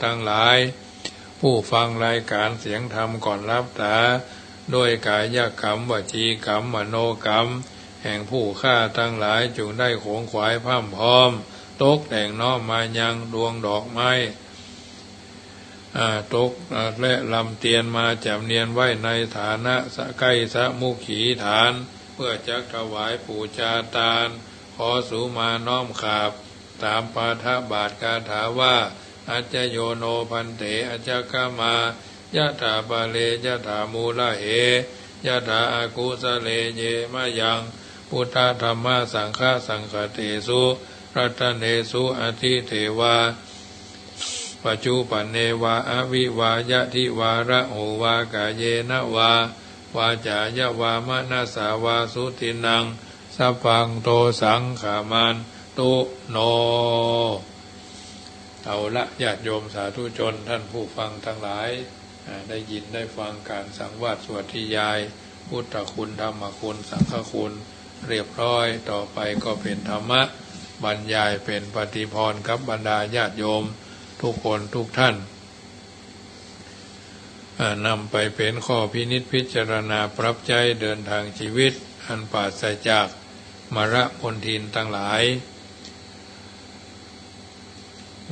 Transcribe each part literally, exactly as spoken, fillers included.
ทั้งหลาย ผู้ฟังรายการเสียงธรรมก่อนหลับตา ด้วยกายกรรม วจีกรรม มโนกรรม แห่งผู้ข้าทั้งหลาย จงได้ขงขวายพร่ำพร้อม ตกแต่งน้อมมายังดวงดอกไม้ อ่า ตก อ่า และลำเตียนมาจำเนียนไว้ในฐานะสะ ใก้สมุขีฐาน เพื่อจักถวายปู๋จาตาน ขอสูมาน้อมขาบ ตามปาฐะบาทคาถาว่า อัจจโยโนภันเต อัจจคมา ยะถาปะเร ยะถามูละเห ยะถาอากุสะเล เย มะยัง พุทธะธัมมะสังฆะ สังฆะเตสุ รัตเนสุ อธิเทวา ปัจจุปันเนวา อวิวา ยะธิวา ระหูวา กาเยนะวา วาจายะวา มะนะสสาวา สุตินนัง สัพพัง โต สังขะมันตุ โน เอาละ ญาติโยมสาธุชน ท่านผู้ฟังทั้งหลาย อ่า ได้ยินได้ฟังการสังวาสสวดนิยาย พุทธคุณ ธรรมคุณ สังฆคุณ เรียบร้อย ต่อไปก็เป๋นธรรมะบรรยาย เป๋นปฏิภรณ์กับบรรดาญาติโยมทุกคนทุกท่าน อ่า นำไปเป๋นข้อพินิจพิจารณาปรับใจ๊เดินทางชีวิตอันปราศจากมลมลทินทั้งหลาย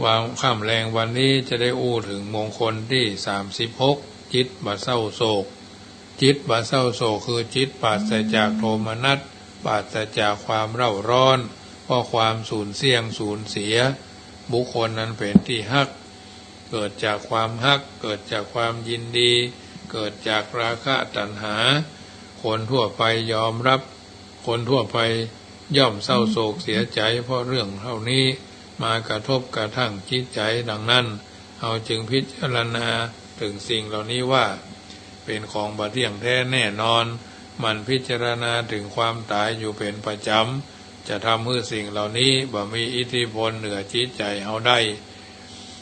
วัน ค่ำแลงวันนี้จะได้อู้เถิงมงคลตี้สามสิบหก จิตบ่เศร้าโศก จิตบ่เศร้าโศก คือจิตปราศจากโทมนัส ปราศจากความเร่าร้อน เพราะความสูญเสี้ยงสูญเสียบุคคลอันเป๋นตี้ฮัก เกิดจากความฮัก เกิดจากความยินดี เกิดจากราคะตัณหา คนทั่วไปยอมรับ คนทั่วไปย่อมเศร้าโศกเสียใจ๋ เพราะเรื่องเหล่านี้มากระทบกระทั่งจิตใจ๋ ดังนั้น เฮาจึงพิจารณาเถิงสิ่งเหล่านี้ว่า เป๋นของบ่เตี้ยงแท้แน่นอน หมั่นพิจารณาเถิงความต๋ายอยู่เป๋นประจ๋ำ จะทำหื้อสิ่งเหล่านี้บ่มีอิทธิพลเหนือจิตใจ๋เฮาได้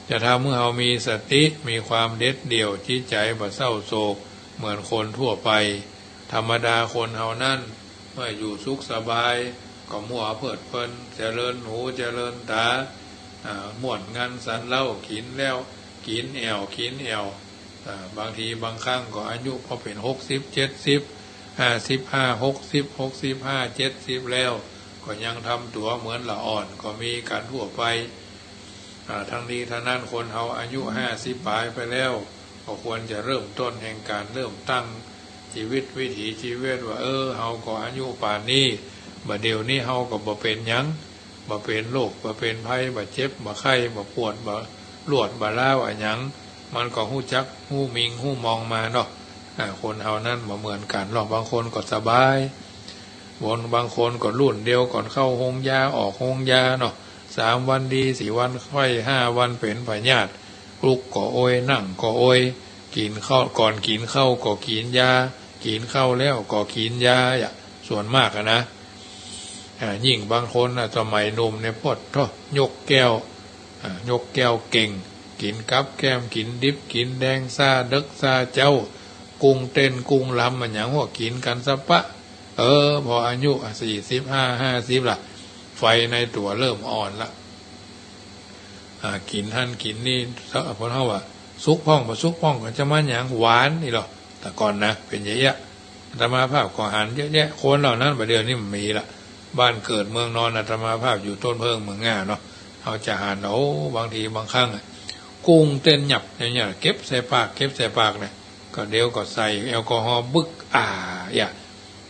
จะทำหื้อเฮามีสติ มีความเด็ดเดี่ยว จิตใจ๋บ่เศร้าโศกเหมือนคนทั่วไป ธรรมดาคนเฮานั้น เมื่ออยู่สุขสบาย ก็มัวเพลิดเพลิน เจริญหูเจริญต๋า อ่า ม่วนงันสันเล้า กิ๋นแล้วกิ๋นแอ่ว กิ๋นแอ่ว อ่า บางทีบางครั้งก็อายุพอเป๋นหกสิบ เจ็ดสิบ ห้าสิบห้า หกสิบ หกสิบห้า เจ็ดสิบแล้ว ก็ยังทำตั๋วเหมือนละอ่อน ก็มีกั๋นทั่วไป อ่า ทั้งนี้ทั้งนั้น คนเฮาอายุห้าสิบป๋ายไปแล้ว ก็ควรจะเริ่มต้นแห่งก๋านเริ่มตั้งจีวิตวิถีจีวิตว่า เออ เฮาก็อายุป่านนี้ บ่าเดี่ยวนี้เฮาก็บ่เป๋นหยัง บ่เป๋นโรค บ่เป๋นภัย บ่เจ็บ บ่ไข้ บ่ปวด บ่ลวด บ่ร้าวอะหยัง มันก็ฮู้จักฮู้มิงฮู้มองมาเนาะ อ่า คนเฮานั้นบ่เหมือนกั๋นหรอก บางคนก็สบาย บาง บางคนก็รุ่นเดียวก่อนเข้าโฮงยา ออกโฮงยาเนาะ สามวันดี สี่วันไข้ ห้าวันเป๋นพยาธิ ลุกก็โอย นั่งก็โอย กิ๋นข้าว ก่อนกิ๋นข้าวก็กิ๋นยา กิ๋นข้าวแล้วก็กิ๋นยา อ่ะ ส่วนมากอะนะ อ่า ยิ่งบางคนน่ะ สมัยหนุ่มเนี่ย ปดโธ่ ยกแก้ว อ่า ยกแก้วเก่ง กิ๋นกับแกล้ม กิ๋นดิบ กิ๋นแดง ซาเดิ็ก ซาเจ๊า กุ้งเต้น กุ้งลำ อะหยังหั้น กิ๋นกั๋นสะปะ เออ พออายุ อ่ะ สี่สิบห้า ห้าสิบละ ไฟในตั๋วเริ่มอ่อนละ อ่า กิ๋นหั้นกิ๋นนี่ พวกเฮาว่า สุกพ่องบ่สุกพ่องก็จะมาหยัง หวานนี่หรอ แต่ก่อนนะ เป๋นอย่างเงี้ย อาตมาภาพก็หันเยอะแยะ คนเหล่านั้น บ่าเดี่ยวนี้บ่มีละ บ้านเกิดเมืองนอนอาตมาภาพอยู่ต้นเผิ้งเมืองง่าเนาะ เฮาจะหัน โอ้ บางทีบางครั้งอะ กุ้งเต้นหยับอย่างเงี้ย เก็บใส่ปาก เก็บใส่ปากเนี่ย ก็เดี๋ยวก็ใส่แอลกอฮอล์บึก อ่า อย่า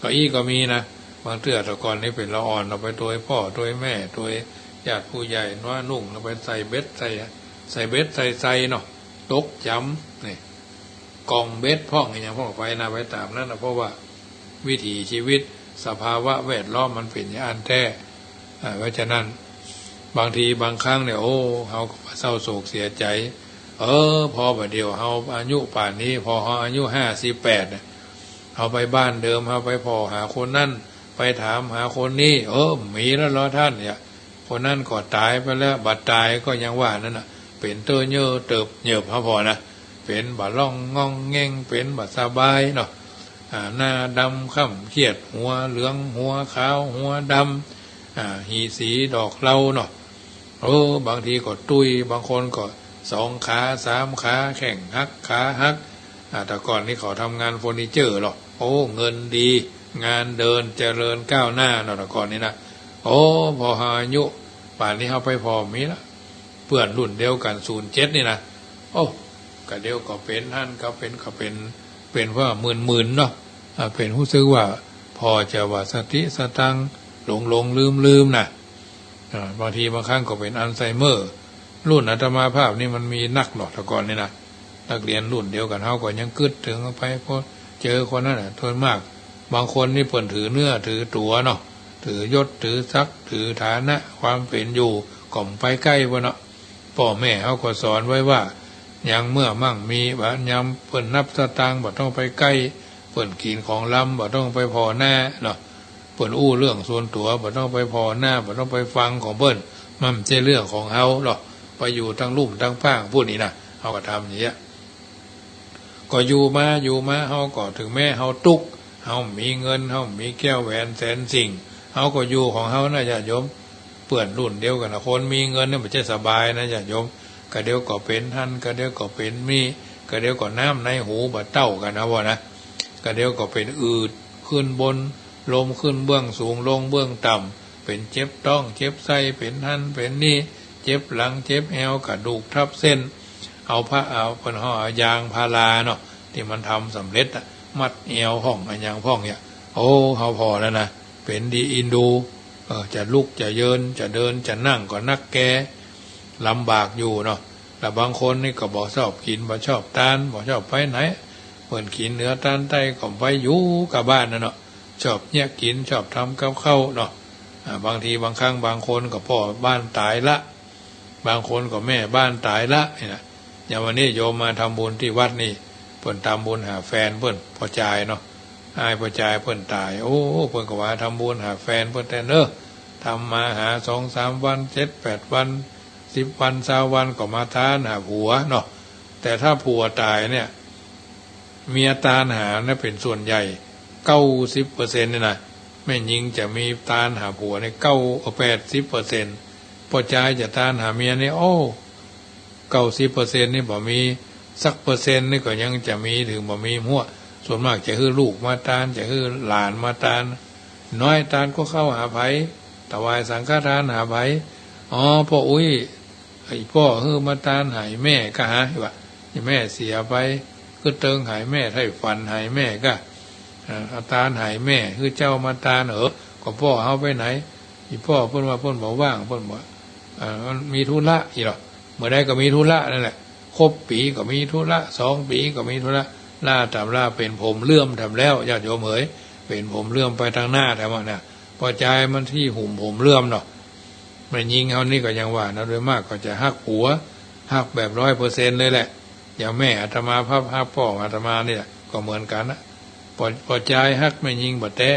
ก็อี้ก็มีนะ บางเตื้อแต่ก่อนนี่เป๋นละอ่อน เอาไปตวยป้อตวยแม่ตวยญาติผู้ใหญ่น้อยนุ่ง เอาไปใส่เบ็ดใส่ ใส่เบ็ดใส่ไซเนาะ ตกจ๋ำ นี่ ก่องเบ็ดพ่องอะหยังพ่อง ไปนะ ไปต๋ามนั้นนะ เพราะว่าวิถีชีวิต สภาวะแวดล้อมมันเป๋นอย่างอั้นแต๊ อ่า เพราะฉะนั้น บางทีบางครั้งเนี่ย โอ้ เฮาก็เศร้าโศกเสียใจ๋ เออ พอบ่าเดี่ยวเฮาอายุป่านนี้ พอเฮาอายุห้าสิบแปดเนี่ย เฮาไปบ้านเดิม เฮาไปผ่อหาคนนั้น ไปถามหาคนนี้ เออ มีแล้วเหรอท่าน เนี่ย คนนั้นก็ต๋ายไปแล้ว บ่ต๋ายก็ยังว่านั้นน่ะ เป๋นเตื้อเยอะเติบ เยิบเฮาผ่อนะ เป๋นบ่ล่องง่องแง่ง เป๋นบ่สบายเนาะ อ่า หน้าดำคล้ำเครียด หัวเหลือง หัวขาว หัวดำ อ่า หีสีดอกเหล้าเนาะ เออ บางทีก็ตุ้ย บางคนก็ สองขา สามขา แข้งหัก ขาหัก อ่า แต่ก่อนนี้เขาทำงานเฟอร์นิเจอร์หรอก โอ้ เงินดี งานเดิน เจริญก้าวหน้าเนาะ แต่ก่อนนี้นะ โอ้ ผ่อเฮาอายุป่านนี้เฮาไปผ่อมีละ เปื้อนรุ่นเดียวกั๋น ศูนย์เจ็ด นี่นะ โอ้ กะเดี๋ยวก็เป๋นหั้น ก็เป๋น ก็เป๋น เป๋นว่ามึนๆ เนาะ อ่า เป๋นฮู้สึกว่า ผ่อจะว่าสติสตังค์หลงๆ ลืมๆ นะ อ่า บางทีบางครั้งก็เป๋นอัลไซเมอร์ รุ่นอาตมาภาพนี่มันมีนักเนาะ แต่ก่อนนี่นะ นักเรียนรุ่นเดียวกั๋นเฮาก็ยังกึ๊ดเถิงไป พอเจอคนนั้นน่ะ ส่วนมาก บางคนนี่เปิ้นถือเนื้อถือตั๋วเนาะ ถือยศถือศักดิ์ ถือฐานะความเป๋นอยู่ ก็บ่ไปใก้เปิ้นเนาะ ป้อแม่เฮาก็สอนไว้ว่า ยังเมื่อมั่งมี ว่ายามเปิ้นนับสตางค์ บ่ต้องไปใก้ เปิ้นกิ๋นของลำ บ่ต้องไปผ่อหน้าเนาะ เปิ้นอู้เรื่องส่วนตั๋ว บ่ต้องไปผ่อหน้า บ่ต้องไปฟังของเปิ้น มันบ่ใจ้เรื่องของเฮาเนาะ ไปอยู่ตังลุ่มตังป้างปู้นนี่นะ เฮาก็ทำอย่างเงี้ย ก็อยู่มา อยู่มา เฮาก็ เถิงแม้เฮาตุ๊กข์ เฮาบ่มีเงิน เฮาบ่มีแก้วแหวนแสนสิ่ง เฮาก็อยู่ของเฮานะญาติโยม เปื้อนรุ่นเดียวกั๋นนะ คนมีเงินนี่มันจะสบายนะญาติโยม กะเดี๋ยวก็เป๋นหั้น กะเดี๋ยวก็เป๋นนี่ กะเดี๋ยวก็น้ำในหูบ่เต้ากั๋นนะว่านะ กะเดี๋ยวก็เป๋นอืด ขึ้นบน ลมขึ้นเบื้องสูง ลงเบื้องต่ำ เป๋นเจ็บต๊อง เจ็บไส้ เป๋นหั้น เป๋นนี่ เจ็บหลัง เจ็บแอว กระดูกทับเส้น เอาผ้า เอา เปิ้นห่อเอายางพาราเนาะ ตี้มันทำสำเร็จอะ มัดแอวพ่อง อะหยังพ่องเนี่ย โอ้ เฮาผ่อแล้วนะ เป๋นดีอินดู เออ จะลุกจะเยิน จะเดินจะนั่งก็นักแก่ ลำบากอยู่เนาะ แล้วบางคนนี่ก็บ่ชอบกิ๋น บ่ชอบตาน บ่ชอบไปไหน เปิ้นกิ๋นเหนือตานใต้ ก็ไปอยู่กับบ้านนั่นเนาะ ชอบเยียะกิ๋น ชอบทำกับข้าวเนาะ อ่า บางทีบางครั้งบางคนก็ป้อบ้านต๋ายละ บางคนก็แม่บ้านต๋ายละ นี่นะ อย่างวันนี้โยมมาทำบุญตี้วัดนี่ เปิ้นทำบุญหาแฟนเปิ้น ป้อจายเนาะ อ้ายป้อจายเปิ้นต๋าย โอ้ เปิ้นก็ว่าทำบุญหาแฟนเปิ้นแต๊เนาะ ทำมาหาสองสามวัน เจ็ดแปดวัน สิบวัน ซาววัน ก็มาตานหาผัวเนาะ แต่ถ้าผัวต๋ายเนี่ย เมียตานหานะเป๋นส่วนใหญ่ เก้าสิบเปอร์เซ็นต์ นี่นะ แม่ญิงจะมีตานหาผัวเนี่ย เก้า เอ่อ แปดสิบเปอร์เซ็นต์ ป้อจายจะตานหาเมียเนี่ย โอ้ เก้าสิบเปอร์เซ็นต์ นี่บ่มีสักเปอร์เซ็นต์นี่ก็ยังจะมี เถิงบ่มีหั้ว ส่วนมากจะหื้อลูกมาตาน จะหื้อหลานมาตาน น้อยตานก็เข้าหาใผ ถวายสังฆทานหาใผ อ๋อ ป้ออุ๊ย ไอ้ป้อหื้อมาตานหาแม่ก้าหา ว่า อีแม่เสียไป กึ๊ดเติงหาแม่ ใถ้ฝันหาแม่ก้า เอ่อ เอาตานหาแม่ หื้อเจ้ามาตาน เออ ก็ป้อเฮาไปไหน อีป้อเปิ้นว่าเปิ้นบ่ว่าง เปิ้นบ่ เอ่อ มันมีธุระอี้หรอ เมื่อใดก็มีธุระนั่นแหละ ครบปี๋ก็มีธุระ สองปี๋ก็มีธุระ ล่าต๋ามล่าเป๋นผมเหลื่อมแถมแล้ว ญาติโยมเหย เป๋นผมเหลื่อมไปตางหน้าแถมอะนะ ป้อจายมันตี้หุ้มผมเหลื่อมเนาะ แม่ญิงเฮานี่ก็ยังว่านะ โดยมากก็จะฮักผัว ฮักแบบร้อยเปอร์เซ็นต์เลยแหละ อย่างแม่อาตมาภาพฮักป้ออาตมานี่แหละ ก็เหมือนกั๋นนะ ป้อ ป้อจายฮักแม่ญิงบ่แต๊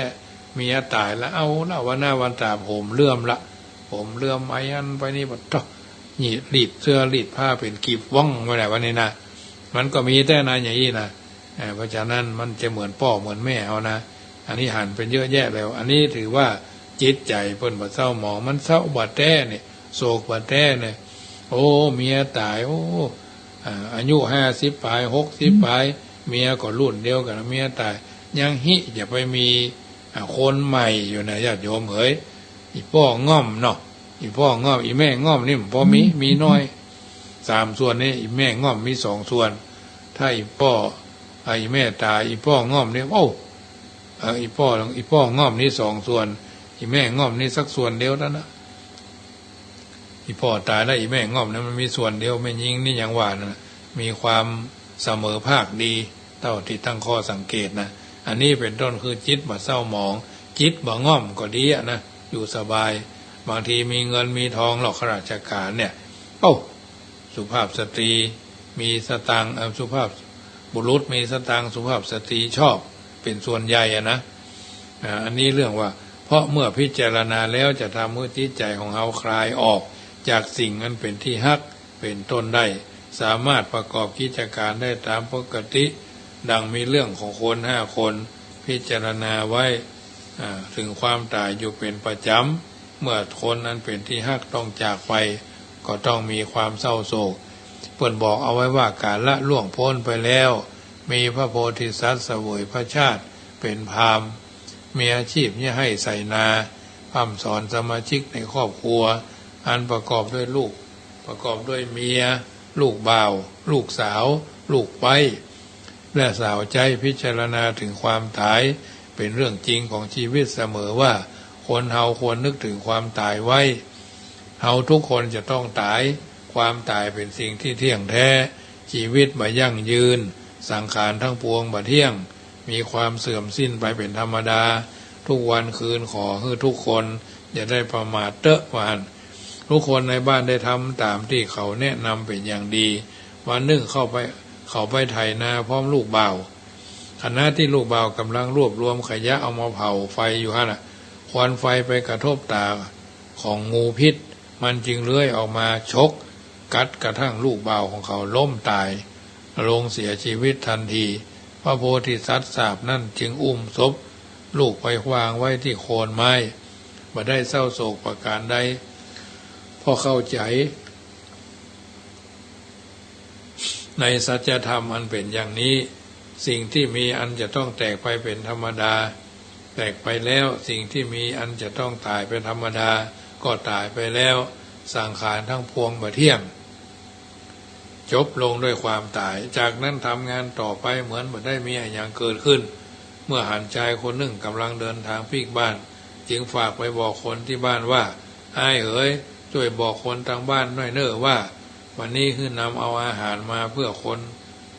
เมียต๋ายละ เอาละ วันหน้าวันต๋าผมเหลื่อมละ ผมเหลื่อมไปอั้นไปนี่ ปะโถ นี่รีดเสื้อรีดผ้าเป๋นกีบว่องไปแล้ววันนี้นะ มันก็มีแต๊นะอย่างอี้นะ เอ่อ เพราะฉะนั้นมันจะเหมือนป้อเหมือนแม่เฮานะ อันนี้หันเป๋นเยอะแยะแล้ว อันนี้ถือว่าจิตใจ๋เปิ้นบ่เศร้าหมอง มันเศร้าบ่แต๊เนี่ย โศกบ่แต๊เนี่ย โอ้ เมียต๋าย โอ้ อ่า อายุห้าสิบป๋าย หกสิบป๋าย เมียก็รุ่นเดียวกั๋น เมียต๋าย ยังฮิจะไปมี อ่า คนใหม่อยู่นะ ญาติโยมเหย อีป้อง่อมเนาะ อีป้อง่อม อีแม่ง่อมนี่บ่มี มีน้อย สามส่วนนี่ อีแม่ง่อมมีสองส่วน ถ้าอีป้อ อ่า อีแม่ต๋าย อีป้อง่อมนี่ โอ้ เอ่อ อีป้อ อีป้อง่อมนี่สองส่วน อีแม่ง่อมนี่สักส่วนเดียวเต้านั้น อีป้อต๋ายแล้ว อีแม่ง่อมนี่มันมีส่วนเดียว แม่ญิงนี่ยังว่านะ มีความเสมอภาคดี เต้าตี้ตั้งข้อสังเกตนะ อันนี้เป๋นต้นคือจิตบ่เศร้าหมอง จิตบ่ง่อมก็ดีอะนะ อยู่สบาย บางทีมีเงินมีทองหรอกข้าราชก๋านเนี่ย เอ้า สุภาพสตรีมีสตางค์ เอ่อ สุภาพบุรุษมีสตางค์ สุภาพสตรีชอบเป๋นส่วนใหญ่อะนะ อ่า อันนี้เรื่องว่า เพราะเมื่อพิจารณาแล้วจะทำหื้อจิตใจ๋ของเฮาคลายออกจากสิ่งอันเป๋นตี้ฮักเป๋นต้นได้ สามารถประกอบกิจก๋านได้ต๋ามปกติ ดังมีเรื่องของคนห้าคนพิจารณาไว้ อ่า เถิงความต๋ายอยู่เป๋นประจ๋ำ เมื่อคนอันเป๋นตี้ฮักต้องจากไป ก็ต้องมีความเศร้าโศก เปิ้นบอกเอาไว้ว่า ก๋าละล่วงป๊นไปแล้ว มีพระโพธิสัตว์เสวยพระชาติเป๋นพราหมณ์ มีอาชีพเยียะไฮ่ไถนา พร่ำสอนสมาชิกในครอบครัว อันประกอบด้วยลูก ประกอบด้วยเมีย ลูกบ่าว ลูกสาว ลูกใป๊ และสาวใจ๊ พิจารณาเถิงความต๋าย เป๋นเรื่องจริงของจีวิตเสมอว่า คนเฮาควรนึกเถิงความต๋ายไว้ เฮาทุกคนจะต้องต๋าย ความต๋ายเป๋นสิ่งตี้เตี้ยงแท้ จีวิตบ่ยั่งยืน สังขารทั้งปวงบ่เตี้ยง มีความเสื่อมสิ้นไปเป๋นธรรมดา ทุกวันคืนขอหื้อทุกคนอย่าได้ประมาทเต๊อะ ว่าหั้น ทุกคนในบ้านได้ทำต๋ามตี้เขาแนะนำเป๋นอย่างดี วันนึ่งเข้าไป เขาไปไถนาพร้อมลูกบ่าว ขณะตี้ลูกบ่าวก่ำลังรวบรวมขยะเอามาเผาไฟอยู่หั้นน่ะ ควันไฟไปกระทบต๋าของงูพิษ มันจึงเลื้อยออกมาฉกกัดกระทั่งลูกบ่าวของเขาล้มต๋ายลงเสียจีวิตตันที พระโพธิสัตว์สาบนั้นจึงอุ้มศพลูกไปวางไว้ตี้โคนไม้ บ่ได้เศร้าโศกประก๋านใด เพราะเข้าใจ๋ ในสัจธรรมอันเป๋นอย่างนี้ สิ่งตี้มีอันจะต้องแตกไปเป๋นธรรมดา แตกไปแล้ว สิ่งตี้มีอันจะต้องต๋ายเป๋นธรรมดา ก็ต๋ายไปแล้ว สังขารทั้งปวงบ่เตี้ยง จบลงด้วยความต๋าย จากนั้นทำงานต่อไปเหมือนบ่ได้มีอะหยังเกิดขึ้น เมื่อหันจายคนนึ่งก่ำลังเดินตางปิ๊กบ้าน จึงฝากไปบอกคนตี้บ้านว่า อ้ายเหย จ้วยบอกคนตางบ้านหน้อยเน่อว่า วันนี้หื้อนำเอาอาหารมาเปื้อคน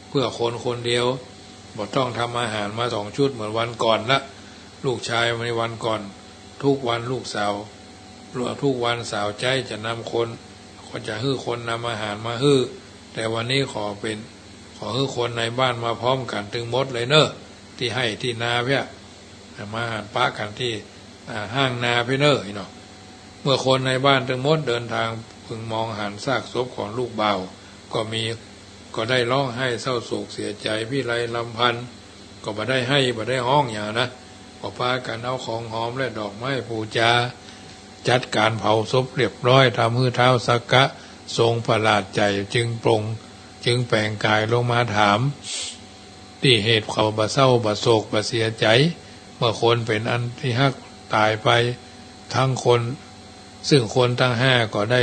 เปื้อคนคนเดียว บ่ต้องทำอาหารมาสองชุดเหมือนวันก่อนละ ลูกจายในวันก่อน ทุกวันลูกสาว ทุกวันสาวใจ๊จะนำคน ก็จะหื้อคนนำอาหารมาหื้อ แต่วันนี้ขอเป๋น ขอหื้อคนในบ้านมาพร้อมกั๋นตึงหมดเลยเน่อ ตี้ไฮ่ตี้นาเปี้ย มาหันปะกั๋นตี้ อ่า ห้างนาเปี้ยเน่อ อี้เนาะ เมื่อคนในบ้านตึงหมดเดินตาง พึงมองหันซากศพของลูกบ่าว ก็มี ก็ได้ฮ้องไห้เศร้าโศกเสียใจ๋พิไรรำพัน ก็บ่ได้ไห้บ่ได้ฮ้องหยังนะ ก็ปากั๋นเอาของหอมและดอกไม้ปู๋จา จัดก๋านเผาศพเรียบร้อย ทำหื้อท้าวสักกะทรงประหลาดใจ๋ จึงปลง จึงแป๋งก๋ายลงมาถาม ตี้เหตุเขาบ่เศร้าบ่โศกบ่เสียใจ๋ เมื่อคนเป๋นอันตี้ฮักต๋ายไป ตึงคน ซึ่งคนตังห้าก็ได้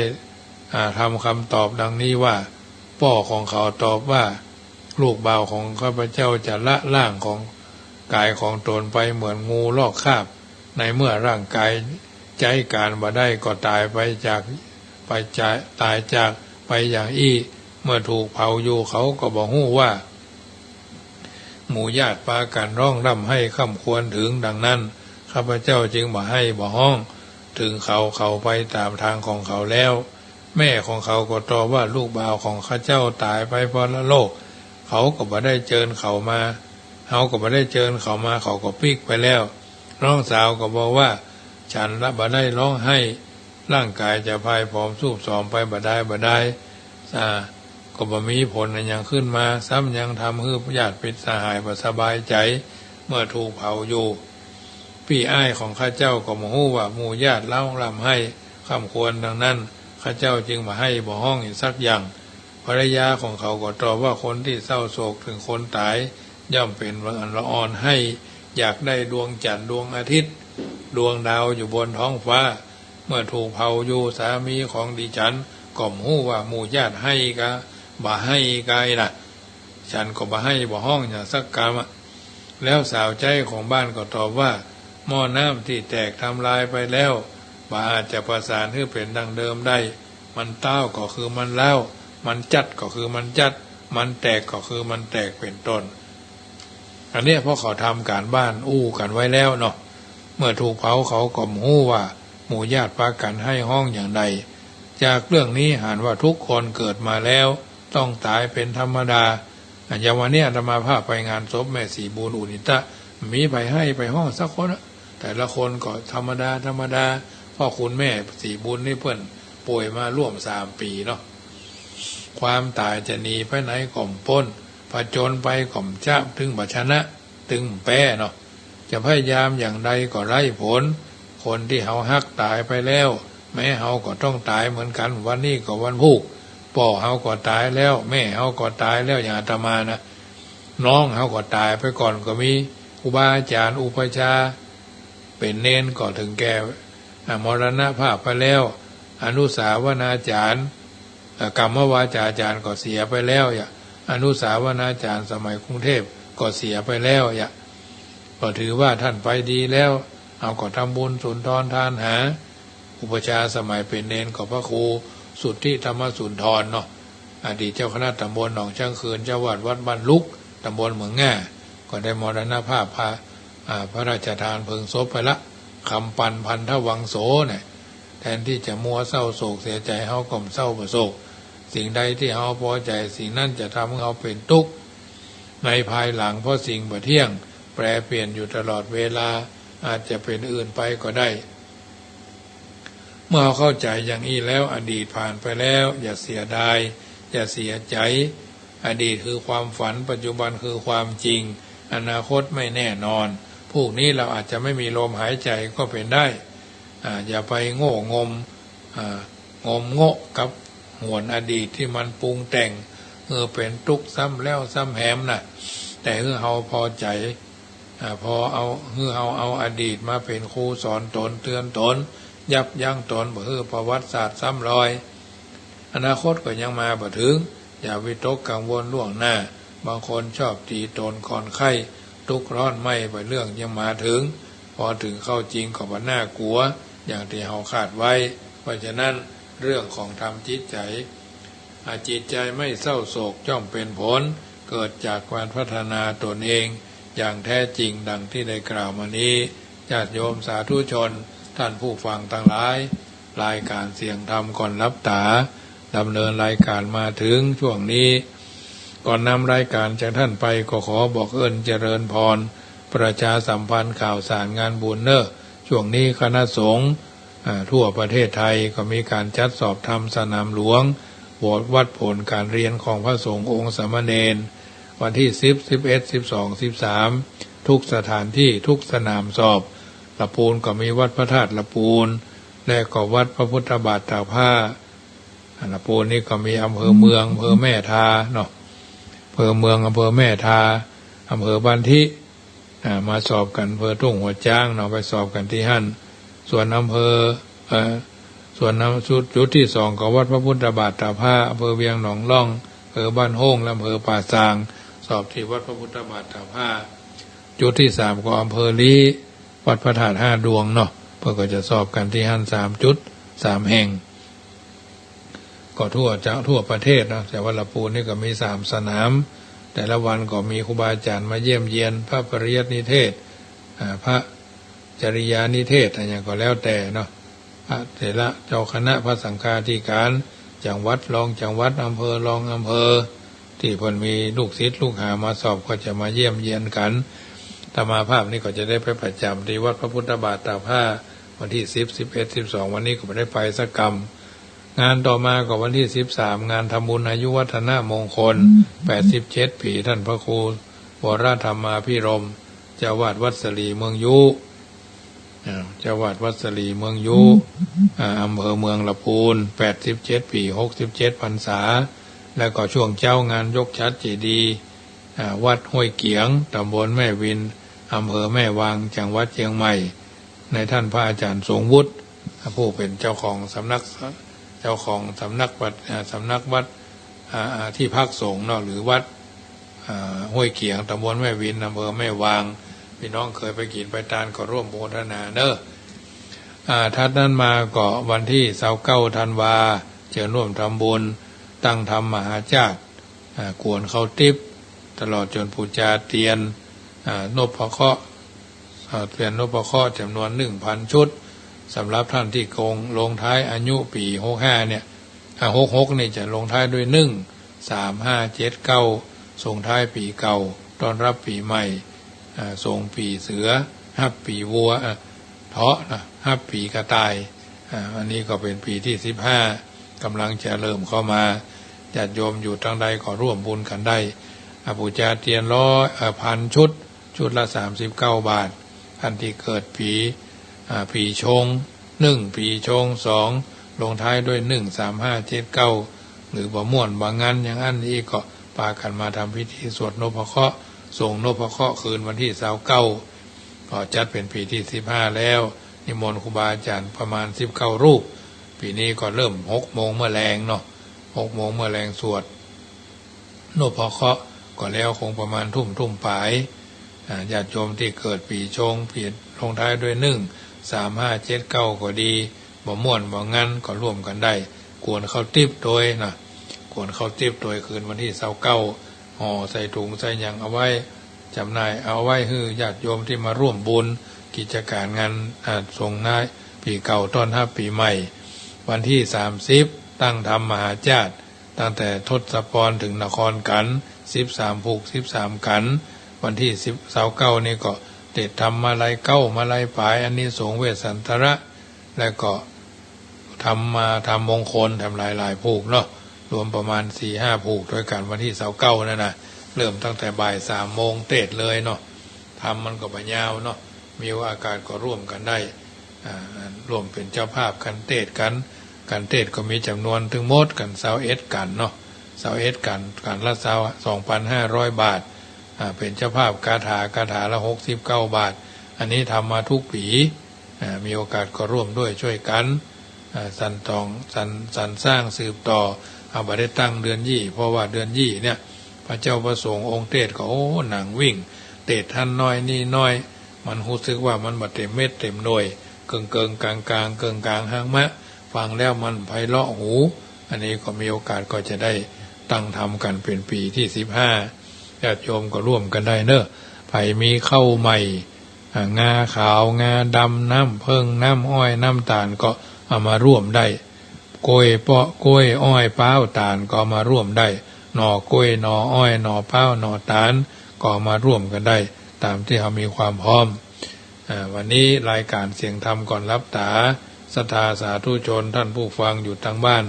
อ่า ทำกำตอบดังนี้ว่า ป้อของเขาตอบว่า ลูกบ่าวของข้าพเจ้าจะละร่างของ ก๋ายของตนไปเหมือนงูลอกคราบ ในเมื่อร่างก๋ายใจ๊ก๋านบ่ได้ก็ต๋ายไปจาก ไปจาก ต๋ายจากไปอย่างอี้ เมื่อถูกเผาอยู่เขาก็บ่ฮู้ว่า หมู่ญาติปากั๋นฮ้องร่ำไห้คร่ำครวญเถิงดังนั้น ข้าพเจ้าจึงบ่ไห้บ่ฮ้องเถิงเขา เขาไปต๋ามตางของเขาแล้ว แม่ของเขาก็ตอบว่า ลูกบ่าวของข้าเจ้าต๋ายไปปรโลก เขาก็บ่ได้เจิญเขามา เฮาก็บ่ได้เจิญเขามา เขาก็ปิ๊กไปแล้ว น้องสาวก็บอกว่า ฉันละบ่ได้ฮ้องไห้ ร่างก๋ายจะพ่ายผอมทรุดโทรมไปบ่ดายบ่ดาย อ่า ก็บ่มีผลอะหยังขึ้นมา ซ้ำยังทำหื้อญาติมิตรสหายบ่สบายใจ๋ เมื่อถูกเผาอยู่ ปี้อ้ายของข้าเจ้าก็บ่ฮู้ว่าหมู่ญาติฮ้องร่ำไห้คร่ำครวญดังนั้น ข้าเจ้าจึงบ่ไห้บ่ฮ้องอีกสักอย่าง ภรรยาของเขาก็ตอบว่า คนตี้เศร้าโศกเถิงคนต๋าย ย่อมเป๋นอันละอ่อนไห้ อยากได้ดวงจั๋นทร์ดวงอาทิตย์ ดวงดาวอยู่บนท้องฟ้า เมื่อถูกเผาอยู่ สามีของดิฉันก็บ่ฮู้ว่าหมู่ญาติไห้กาบ่ไห้กาอี้นะ ฉันก็บ่ไห้บ่ฮ้องหยังสักกำอะ แล้วสาวใจ๊ของบ้านก็ตอบว่า หม้อน้ำตี้แตกทำลายไปแล้ว บ่อาจจะประสานหื้อเป๋นดังเดิมได้ มันต้าวก็คือมันร้าว มันจัดก็คือมันจัด มันแตกก็คือมันแตก เป๋นต้น อันเนี้ยเพราะเขาทำก๋านบ้านอู้กั๋นไว้แล้วเนาะ เมื่อถูกเผาเขาก็บ่ฮู้ว่าหมู่ญาติปากั๋นไห้ฮ้องอย่างใด จากเรื่องนี้หันว่าทุกคนเกิดมาแล้วต้องต๋ายเป๋นธรรมดา อ่ะ อย่างวันนี้อาตมาภาพไปงานศพแม่ศรีบุญอุนิตะ มีใผไห้ใผฮ้องสักคนอะ แต่ละคนก็ธรรมดาธรรมดา เพราะคุณแม่ศรีบุญนี่เปิ้นป่วยมาร่วมสามปี๋เนาะ ความต๋ายจะหนีไปไหนก็บ่ป๊น ผจญไปก็บ่จะ ตึงบ่ชนะ ตึงบ่แป๊เนาะ จะพยายามอย่างใดก็ไร้ผล คนตี้เฮาฮักต๋ายไปแล้ว แม้เฮาก็ต้องต๋ายเหมือนกั๋น วันนี้ก็วันพูก ป้อเฮาก็ต๋ายแล้ว แม่เฮาก็ต๋ายแล้ว อย่างอาตมานะ น้องเฮาก็ต๋ายไปก่อนก็มี ครูบาอาจ๋ารย์อุปัชฌาย์ เป๋นเณรก็เถิงแก่ อ่า มรณภาพไปแล้ว อนุสาวนาจ๋ารย์ อ่า กรรมวาจาจ๋ารย์ก็เสียไปแล้ว อย่างอนุสาวนาจ๋ารย์สมัยกรุงเทพก็เสียไปแล้ว อย่าง ก็ถือว่าท่านไปดีแล้ว เฮาก็ทำบุญสุนทรทานหา อุปัชฌาย์สมัยเป๋นเณรก็พระครูสุทธิธรรมสุนทรเนาะ อดีตเจ้าคณะตำบลหนองช้างคืน เจ้าอาวาสวัดบ้านลุก ตำบลเหมืองง่า ก็ได้มรณภาพ พระ อ่า พระราชทานเพลิงศพไปละ คำปันธ์ พันธวังโส เนี่ย แทนตี้จะมัวเศร้าโศกเสียใจ๋ เฮาก็บ่เศร้าบ่โศก สิ่งใดตี้เฮาปอใจ๋ สิ่งนั้นจะทำหื้อเฮาเป๋นตุ๊กข์ในภายหลัง เพราะสิ่งบ่เที่ยง แปรเปลี่ยนอยู่ตลอดเวลา อาจจะเป๋นอื่นไปก็ได้ เมื่อเฮาเข้าใจ๋อย่างอี้แล้ว อดีตผ่านไปแล้ว อย่าเสียดาย อย่าเสียใจ๋ อดีตคือความฝัน ปัจจุบันคือความจริง อนาคตไม่แน่นอน พรุ่งนี้เราอาจจะไม่มีลมหายใจ๋ก็เป๋นได้ อ่า อย่าไปโง่งม อ่า งมโง่กับหวนอดีตตี้มันปรุงแต่ง เออ เป๋นตุ๊กข์ซ้ำแล้วซ้ำแหมน่ะ แต่หื้อเฮาปอใจ๋ อ่า ปอเอา หื้อเฮาเอาอดีตมาเป๋นครูสอนตน เตือนตน ยับยั้งตน บ่หื้อประวัติศาสตร์ซ้ำรอย อนาคตก็ยังมาบ่เถิง อย่าวิตกกังวลล่วงหน้า บางคนชอบตี๋ต๋นก่อนใค่ ตุ๊กข์ร้อนไหม้บ่าเรื่องยังมาเถิง ปอเถิงเข้าจริงก็บ่น่ากลัว อย่างตี้เฮาคาดไว้ เพราะฉะนั้นเรื่องของทำจิตใจ๋ อ่า จิตใจ๋ไม่เศร้าโศกย่อมเป๋นผลเกิดจากการพัฒนาตนเอง อย่างแท้จริงดังตี้ได้กล่าวมานี้ ญาติโยมสาธุชน ท่านผู้ฟังตังหลาย รายก๋านเสียงธรรมก่อนหลับต๋า ดำเนินรายก๋านมาเถิงช่วงนี้ ก่อนนำรายก๋านจากท่านไปก็ขอบอกเอิ้นเจริญพร ประชาสัมพันธ์ข่าวสารงานบุญเน่อ ช่วงนี้คณะสงฆ์ อ่า ทั่วประเทศไทยก็มีก๋านจัดสอบธรรมสนามหลวง วัด วัดผลก๋านเฮียนของพระสงฆ์องค์สามเณร วันตี้สิบ สิบเอ็ด สิบสอง สิบสาม ทุกสถานตี้ ทุกสนามสอบ ละปูนก็มีวัดพระธาตุละปูน และก็วัดพระพุทธบาทตากผ้า อ่า ละปูนนี่ก็มีอำเภอเมือง อำเภอแม่ทาเนาะ อำเภอเมือง อำเภอแม่ทา อำเภอบ้านทิ อ่า มาสอบกั๋นอำเภอทุ่งหัวจ๊างเนาะ ไปสอบกั๋นตี้หั้น ส่วนอำเภอ เอ่อ ส่วนอำ จุด จุดตี้สองก็วัดพระพุทธบาทตากผ้า อำเภอเวียงหนองล่อง อำเภอบ้านโฮ่ง และอำเภอป่าซาง สอบตี้วัดพระพุทธบาทตากผ้า จุดตี้สามก็อำเภอลี้ วัดพระธาตุห้าดวงเนาะ เปิ้นก็จะสอบกั๋นตี้หั้นสามจุด สามแห่ง ก็ทั่วจะ ทั่วประเทศเนาะ แต่วัดละปูนนี่ก็มีสามสนาม แต่ละวันก็มีครูบาอาจ๋ารย์มาเยี่ยมเยียน พระปริยัตินิเทศน์ อ่า พระจริยานิเทศน์ อะหยังก็แล้วแต่เนาะ พระเถระเจ้าคณะ พระสังฆาธิการ จังหวัด รองจังหวัด อำเภอ รองอำเภอ ตี้เปิ้นมีลูกศิษย์ลูกหามาสอบก็จะมาเยี่ยมเยียนกั๋น อาตมาภาพนี่ก็จะได้ไปประจ๋ำตี้วัดพระพุทธบาทตากผ้า วันตี้สิบ สิบเอ็ด สิบสอง วันนี้ก็บ่ได้ไปสักกำ งานต่อมาก็วันตี้สิบสาม งานทำบุญอายุวัฒนมงคล แปดสิบเจ็ดปี๋ ท่านพระครูวรธรรมาภิรมย์ เจ้าอาวาสวัดสะหลีเมืองยู อ่า เจ้าอาวาสวัดสะหลีเมืองยู อ่า อำเภอเมืองละปูน แปดสิบเจ็ดปี๋ หกสิบเจ็ดพรรษา แล้วก็ช่วงเจ๊างานยกฉัตรเจดีย์ อ่า วัดห้วยเกี๋ยง ตำบลแม่วิน อำเภอแม่วาง จังหวัดเจียงใหม่ ในท่านพระอาจ๋ารย์ทรงวุฒิ ผู้เป๋นเจ้าของสำนัก เจ้าของสำนักวัด อ่า สำนักวัด อ่า อ่า ตี้พักสงฆ์เนาะ หรือวัด อ่า ห้วยเกี๋ยง ตำบลแม่วิน อำเภอแม่วาง ปี้น้องเกยไปกิ๋นไปตานก็ร่วมโมทนาเน่อ อ่า ถัดนั้นมาก็วันตี้ซาวเก้าธันวา เจิญฮ่วมทำบุญ ตั้งธรรมมหาจาก อ่า กวนข้าวติ๊บ ตลอดจ๋นปู๋จาเตียน อ่า นพเคราะห์ อ่า เตียนนพเคราะห์จ๋ำนวนหนึ่งพันชุด สำหรับท่านตี้คงลงท้ายอายุปี๋หกห้าเนี่ย อ่า หกหกนี่จะลงท้ายด้วยหนึ่ง สาม ห้า เจ็ด เก้า ส่งท้ายปี๋เก่า ต้อนรับปี๋ใหม่ อ่า ส่งปี๋เสือ ฮับปี๋วัว อ่า เถาะนะ ฮับปี๋กระต่าย อ่า อันนี้ก็เป๋นปี๋ตี้สิบห้า ก่ำลังจะเริ่มเข้ามา ญาติโยมอยู่ตางใดก็ร่วมบุญกั๋นได้ อ่า ปู๋จาเตียนร้อย อ่า พันชุด ชุดละสามสิบเก้าบาท ท่านตี้เกิดปี๋ อ่า ปี๋ชง หนึ่ง ปี๋ชง สอง ลงท้ายด้วยหนึ่ง สาม ห้า เจ็ด เก้า หรือบ่ม่วนบ่งันอย่างอั้นอีกก็ปากั๋นมาทำพิธีสวดนพเคราะห์ ส่งนพเคราะห์คืนวันตี้ซาวเก้า ก็จัดเป๋นปี๋ตี้สิบห้าแล้ว นิมนต์ครูบาอาจ๋ารย์ประมาณสิบเก้ารูป ปี๋นี้ก็เริ่มหกโมงเมื่อแลงเนาะ หกโมงเมื่อแลงสวด นพเคราะห์ก็แล้วคงประมาณทุ่ม ทุ่มป๋าย อ่า ญาติโยมตี้เกิดปี๋ชง ปี๋ลงท้ายด้วยหนึ่ง สาม ห้า เจ็ด เก้า ก็ดี บ่ม่วนบ่งันก็ร่วมกั๋นได้ กวนข้าวติ๊บโตยนะ กวนข้าวติ๊บโตยคืนวันตี้ซาวเก้า ห่อใส่ถุงใส่หยังเอาไว้จ๋ำหน่าย เอาไว้หื้อญาติโยมตี้มาร่วมบุญกิจก๋านงาน อ่า ส่งท้ายปี๋เก่าต้อนฮับปี๋ใหม่ วันตี้สามสิบตั้งธรรมมหาราช ตั้งแต่ทศพรถึงนครกั๋น สิบสามผูก สิบสามกั๋น วันตี้สิบ ซาวเก้านี่ก็เตศน์ธรรมาลัยเก้ามาลัยป๋าย อานิสงส์เวสสันตระ แล้วก็ธรรมา ธรรมมงคลแถมหลายๆผูกเนาะ รวมประมาณสี่ห้าผูกตวยกั๋น วันตี้ซาวเก้านั่นนะ เริ่มตั้งแต่บ่ายสามโมงเตศน์เลยเนาะ ธรรมมันก็บ่ยาวเนาะ มีโอกาสก็ร่วมกั๋นได้ อ่า ร่วมเป๋นเจ้าภาพกั๋นเตศน์กั๋น กั๋นเตศน์ก็มีจ๋ำนวนตึงหมดกั๋นซาวเอ็ดกั๋นเนาะ ซาวเอ็ดกั๋น กั๋นละซาว สองปันห้าร้อยบาท อ่า เป๋นเจ้าภาพคาถา คาถาละหกสิบเก้าบาท อันนี้ทำมาทุกปี๋ อ่า มีโอกาสก็ร่วมด้วยช่วยกั๋น อ่า สานต่อ สาน สานสร้างสืบต่อ เอาบ่ได้ตั้งเดือนยี่ เพราะว่าเดือนยี่เนี่ย พระเจ้าพระสงฆ์องค์เตศน์ก็ โอ้ หนังวิ่ง เตศน์หั้นน้อยนี่น้อย มันฮู้สึกว่ามันบ่เต๋มเม็ดเต๋มหน่วย เกิ่งๆ ก๋างๆ เกิ่งก๋างฮากมะ ฟังแล้วมันไพเราะหู อันนี้ก็มีโอกาสก็จะได้ตั้งธรรมกั๋นเป๋นปี๋ตี้สิบห้า ญาติโยมก็ร่วมกั๋นได้เนาะ ใผมีข้าวใหม่ อ่า งาขาว งาดำ น้ำเผิ้ง น้ำอ้อย น้ำต๋าลก็เอามาร่วมได้ กล้วยเปาะ กล้วย อ้อย พร้าว ต๋าลก็เอามาร่วมได้ หน่อกล้วย หน่ออ้อย หน่อพร้าว หน่อต๋าล ก็เอามาร่วมกั๋นได้ ต๋ามตี้เฮามีความพร้อม อ่า วันนี้รายก๋านเสียงธรรมก่อนหลับต๋า ศรัทธาสาธุชนต้านผู้ฟังอยู่ตางบ้าน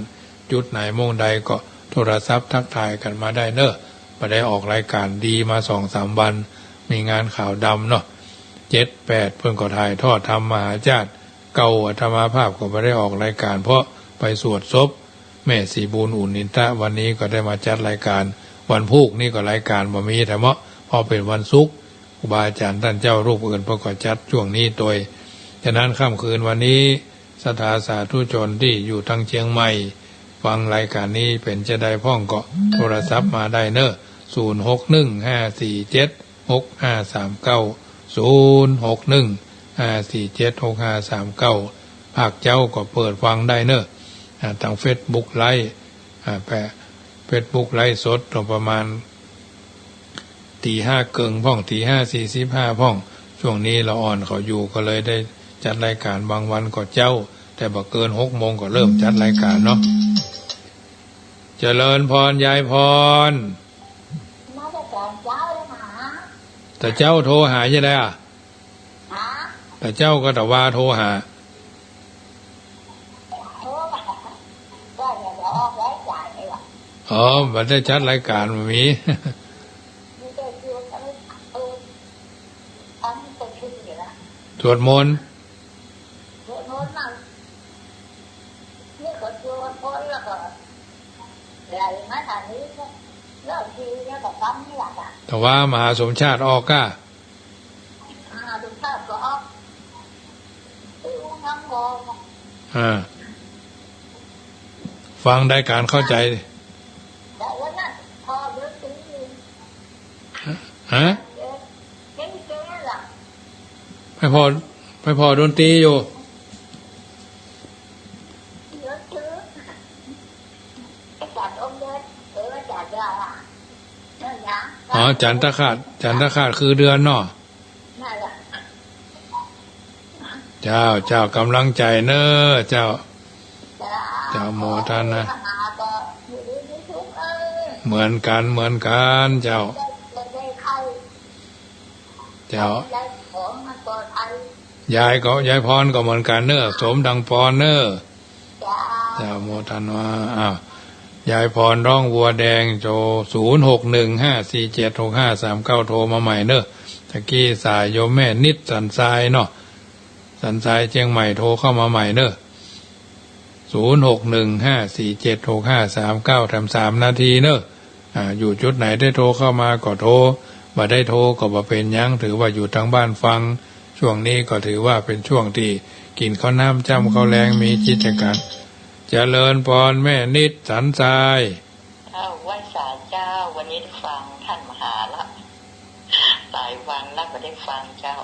จุดไหนม่วงใดก็โทรศัพท์ทักทายกั๋นมาได้เนาะ บ่ได้ออกรายก๋านดีมาสองสามวัน มีงานขาวดำเนาะ เจ็ดแปดเปิ้นก็ถ่ายทอดธรรมมหาราช เก้าอาตมาภาพก็บ่ได้ออกรายก๋าน เพราะไปสวดศพแม่ศรีบุญอุ่นอินทะ วันนี้ก็ได้มาจัดรายก๋าน วันพูกนี่ก็รายก๋านบ่มีแท้เนาะ เพราะเป๋นวันศุกร์ ครูบาอาจ๋ารย์ต้านเจ้ารูปอื่นเปิ้นก็จัดช่วงนี้โตย ฉะนั้นค่ำคืนวันนี้ ศรัทธาสาธุชนตี้อยู่ตางเจียงใหม่ ฟังรายก๋านนี้เป๋นจาใดพ่องก็โทรศัพท์มาได้เนาะ ศูนย์หกหนึ่งห้าสี่เจ็ดหกห้าสามเก้า ศูนย์หกหนึ่งห้าสี่เจ็ดหกห้าสามเก้า ภาคเจ๊าก็เปิดฟังได้เนาะ อ่า ตางเฟซบุ๊กไลฟ์ อ่า แปะ เฟซบุ๊กไลฟ์สดต๋อนประมาณ ตี๋ห้าเกิ่งพ่อง ตี๋ห้าสี่สิบห้าพ่อง ช่วงนี้ละอ่อนเขาอยู่ ก็เลยได้จัดรายก๋าน บางวันก็เจ๊า แต่บ่เกินหกโมงก็เริ่มจัดรายก๋านเนาะ เจริญพร ยายพร มาจากแสนเจ๊าเลยนะ ตะเจ๊าโทรหาจะได้อะ ฮะ ตะเจ๊าก็ตะวาโทรหา โทรมา ว่าเดี๋ยวออกรายก๋านนี่หว่า อ๋อ บ่ได้จัดรายก๋าน บ่มี มีแต่อยู่ เออ เออ อันนี้ประชุมอยู่นะ สวดมนต์ สวดมนต์มั่ง นี่ก็สวดมนต์แล้วก็ ไหลมาทางนี้ก็ เลิกทีเนี่ยก็ฟังนี่แหละจ้ะ ตะวามหาสมชาติออกก้า อ่า ดูภาพก็ออก ดูทั้งวง อ่า ฟังได้ก๋านเข้าใจ๋ แต่วันนั้นพอเดินถึง ฮะ เจ๊ เจ๊ เจ๊ล่ะ ไปผ่อ ไปผ่อดนตรีอยู่ เดินถึง ไอ้จันทร์องค์เดียว เออ จันทร์เดียวอะ นั่นนะ อ๋อ จันทคราส จันทคราสคือเดือนเนาะ นั่นแหละ เจ้า เจ้า ก๋ำลังใจ๋เน้อ เจ้า เจ้า เจ้า โมทนา มาก็อยู่ดีมีสุข เออ เหมือนกั๋น เหมือนกั๋น เจ้า ได้ ได้เข้า เจ้า ได้ของมันปลอดภัย ยายก็ ยายพรก็เหมือนกั๋นเน้อ สมดังปอนเน้อ เจ้า เจ้า โมทนา อ้าว ยายพรร้องวัวแดง โจ้ ศูนย์หกหนึ่งห้าสี่เจ็ดหกห้าสามเก้า โทรมาใหม่เน้อ ตะกี้สายโยมแม่นิดสันทรายเนาะ สันทรายเจียงใหม่ โทรเข้ามาใหม่เน้อ ศูนย์ หก หนึ่ง ห้า สี่ เจ็ด หก ห้า สาม เก้า แถม สาม นาทีเนอะ อ่า อยู่จุดไหนได้โทรเข้ามาก็โทร บ่ได้โทรก็บ่เป๋นหยัง ถือว่าอยู่ตางบ้านฟัง ช่วงนี้ก็ถือว่าเป๋นช่วงตี้กิ๋นข้าวน้ำจ้ำข้าวแลง มีกิจก๋าน เจริญปอนแม่นิดสันทราย เจ้า ไหว้สาเจ้า วันนี้ได้ฟังต้านมหาละ หลายวันละบ่ได้ฟังเจ้า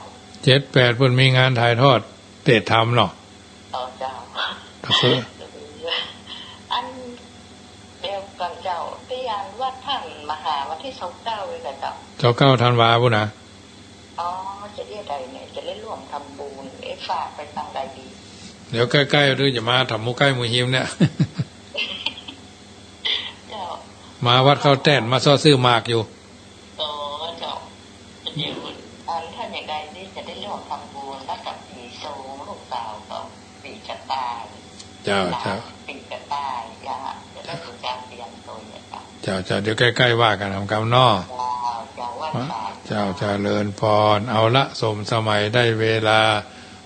เจ็ดแปดเปิ้นมีงานถ่ายทอดเตศน์ธรรมเนาะ อ๋อเจ้า ก็คือ อันเดียวกั๋นเจ้า ตี้อันวัดต้านมหาวันตี้ซาวเก้าเลยเจ้า ซาวเก้าธันวาปู้นนะ อ๋อ จะเดียวใดเนี่ย จะได้ร่วมทำบุญ เอ๊ะ ฝากไปตางใดดี เดี๋ยวใก้ๆ หรือจะมาถามหมู่ใก้หมู่ฮิมเนี่ย เจ้า มาวัดเข้าแต้น มาเซาะซื้อหมากอยู่ อ๋อ เจ้า เดี๋ยว อันถ้าอย่างใดนี่จะได้ร่วมทำบุญ แล้วกับปี๋โซง ลูกสาวก็ปี๋กระต่าย เจ้า หลาน เจ้า ปี๋กระต่าย จะ จะได้รู้จักเตรียมตัวเนี่ยเจ้า เจ้า เจ้า เดี๋ยวใก้ๆ ว่ากั๋นกำเนาะ เจ้า เจ้า ไหว้สา เจ้า เจ้า เจริญปอน เอาละ สมสมัยได้เวลา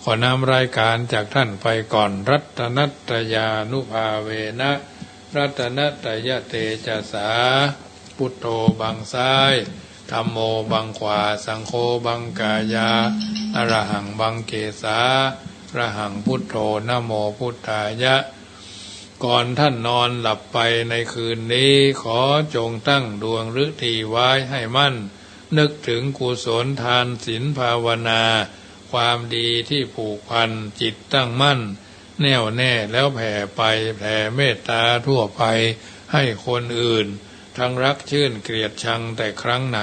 ขอนำรายก๋านจากต้านไปก่อน รัตนัตตยานุภาเวนะ รัตนัตตยเตจสา พุทโธบังซ้าย ธัมโมบังขวา สังโฆบังกายา อะระหังบังเกสา อะระหังพุทโธ นะโมพุทธายะ ก่อนต้านนอนหลับไปในคืนนี้ ขอจงตั้งดวงฤดีไว้ให้มั่น นึกถึงกุศลทานศีลภาวนา ความดีที่ผูกพันจิตตั้งมั่น แน่วแน่แล้วแผ่ไป แผ่เมตตาทั่วไปให้คนอื่น ทั้งรักชื่นเกลียดชังแต่ครั้งไหน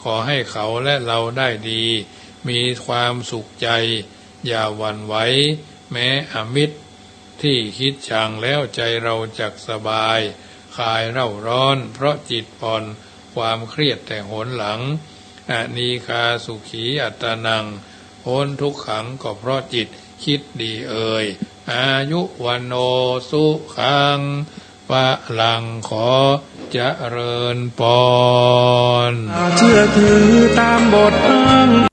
ขอให้เขาและเราได้ดี มีความสุขใจ อย่าหวั่นไหว แม้อมิตร ตี้คิดชังแล้วใจเราจักสบาย คลายเร่าร้อนเพราะจิตผ่อน ความเครียดแต่หนหลัง อนีฆาสุขีอัตตานัง พ้นทุกขังก็เพราะจิตคิดดีเอ่ย อายุวัณโณสุขัง พลัง ขอเจริญปอน เชื่อถือตามบทอ้าง